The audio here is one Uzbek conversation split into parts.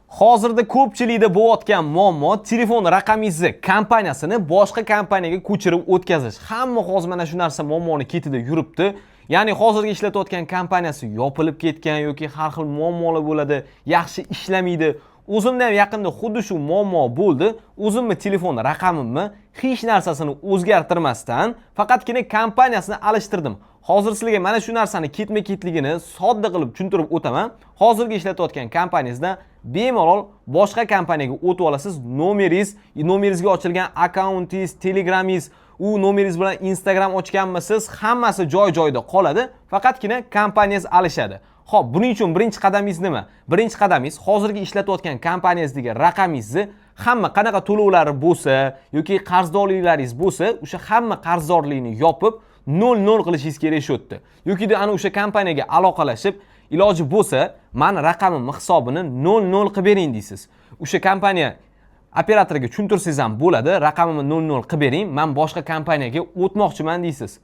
Hozirda ko'pchilikda bo'layotgan muammo telefon raqamingizni kompaniyasini boshqa kompaniyaga ko'chirib o'tkazish. Hamma hozir mana shu narsa muammoni ketida yuribdi. Ya'ni hozirgi ishlatayotgan kompaniyasi yopilib ketgan yoki har xil muammolar bo'ladi, yaxshi ishlamaydi. O'zimda ham yaqinda xuddi shu muammo bo'ldi. O'zimni telefon raqamimni hech narsasini o'zgartirmasdan faqatgina kompaniyasini alishtirdim. Hozir sizlarga mana shu narsani ketma-ketligini sodda qilib tushuntirib o'taman. Hozirgi ishlatayotgan kompaniyangizdan bemalol boshqa kompaniyaga o'tib olasiz. Nomeringiz, nomeringizga ochilgan akkauntingiz, Telegramingiz, u nomeringiz bilan Instagram ochganmisiz, hammasi joy-joyida qoladi. Faqatgina kompaniyangiz alishadi. Xo'p, buning uchun birinchi qadamingiz nima? Birinchi qadamingiz hozirgi ishlatayotgan kompaniyangizdagi raqamingizni hamma qanaqa to'lovlari bo'lsa yoki qarzdorliklaringiz bo'lsa, o'sha hamma qarzdorlikni yopib 0-0 qilishingiz kerak shu yerda. Yoki ana o'sha kompaniyaga aloqalashib, iloji bo'lsa, mani raqamimni hisobini 0-0 qilib bering deysiz. O'sha kompaniya operatoriga tushuntirsangiz ham bo'ladi, raqamimni 0-0 qilib bering, man boshqa kompaniyaga o'tmoqchiman deysiz.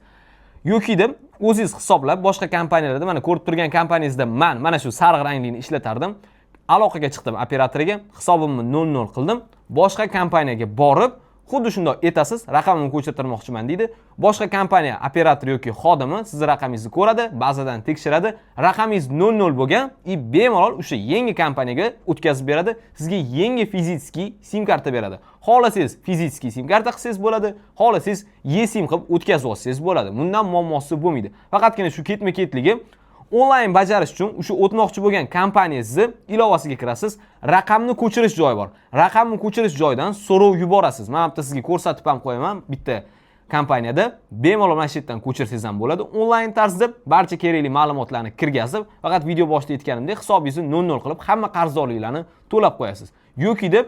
Yoki deb o'zingiz hisoblab boshqa kompaniyalarda, mana ko'rib turgan kompaniyangizda man mana shu sariq ranglini ishlatardim. Aloqaga chiqdim operatoriga, hisobimni 0-0 qildim. Boshqa kompaniyaga borib, xuddi shundoq aytasiz, raqamimni ko'chirtirmoqchiman deydi. Boshqa kompaniya operatori yoki xodimi sizni raqamingizni ko'radi, bazadan tekshiradi. Raqamingiz 00 bo'lgan и bemalol o'sha yangi kompaniyaga o'tkazib beradi. Sizga yangi физический sim karta beradi. Xohlasangiz физический sim karta qilsangiz bo'ladi, xohlasangiz eSIM qilib o'tkazib olsangiz bo'ladi. Bundan muammosi bo'lmaydi. Faqatgina shu ketma-ketligi onlayn bajarish uchun o'sha o'tmoqchi bo'lgan kompaniyangizni ilovasiga kirasiz, raqamni ko'chirish joyi bor. Raqamni ko'chirish joyidan so'rov yuborasiz. Mana bu yerda sizga ko'rsatib ham qo'yaman bitta kompaniyada bemalol mana shu yerdan ko'chirsangiz ham bo'ladi. Onlayn tarzda barcha kerakli ma'lumotlarni kirgazib, faqat video boshida aytganimdek, hisobingizni 00 qilib, hamma qarzdorliklarni to'lab qo'yasiz. Yoki deb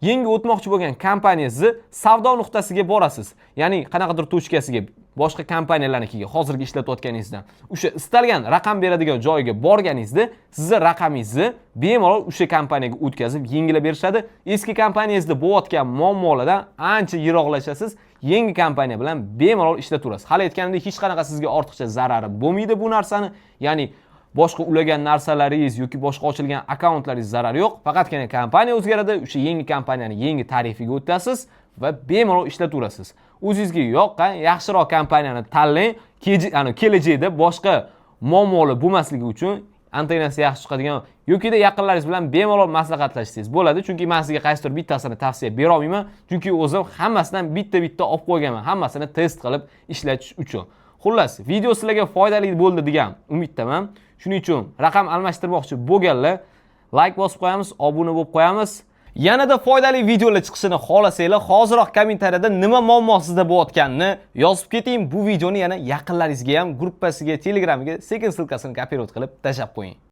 yangi o'tmoqchi bo'lgan kompaniyangizni savdo nuqtasiga borasiz. Ya'ni qanaqadir точка siga, boshqa kompaniyalarnikiga hozirgi ishlatayotganingizdan o'sha istalgan raqam beradigan joyiga borganingizda sizni raqamingizni bemalol o'sha kompaniyaga o'tkazib yengilab berishadi. Eski kompaniyangizda bo'layotgan muammolardan ancha yiroqlashasiz. Yangi kompaniya bilan bemalol ishlataverasiz. Hali aytganimdek, hech qanaqa sizga ortiqcha zarari bo'lmaydi bu narsani. Ya'ni boshqa ulagan narsalaringiz yoki boshqa ochilgan akkauntlaringiz zarari yo'q. Faqatgina kompaniya o'zgaradi. O'sha yangi kompaniyani yangi tarifiga o'tasiz va bemalol ishlataverasiz. O'zingizga yoqqan yaxshiroq kompaniyani tanlang. Kelajakda boshqa muammolar bo'lmasligi uchun antennasi yaxshi chiqadigan yokida yaqinlaringiz bilan bemalol maslahatlashsangiz bo'ladi. Chunki men sizga qaysidir bittasini tavsiya bera olmayman. Chunki o'zim hammasidan bitta-bitta olib qo'yganman, hammasini test qilib ishlatish uchun. Xullas, video sizlarga foydali bo'ldi degan umiddaman. Shuning uchun raqam almashtirmoqchi bo'lganlar like bosib qo'yamiz, obuna bo'lib qo'yamiz. Yanada foydali videolar chiqishini xohlasanglar, hoziroq kommentariyada nima muammo sizda bo'layotganini yozib keting. Bu videoni yana yaqinlaringizga ham gruppasiga, Telegramiga sekin ссылка sini копировать qilib tashlab qo'ying.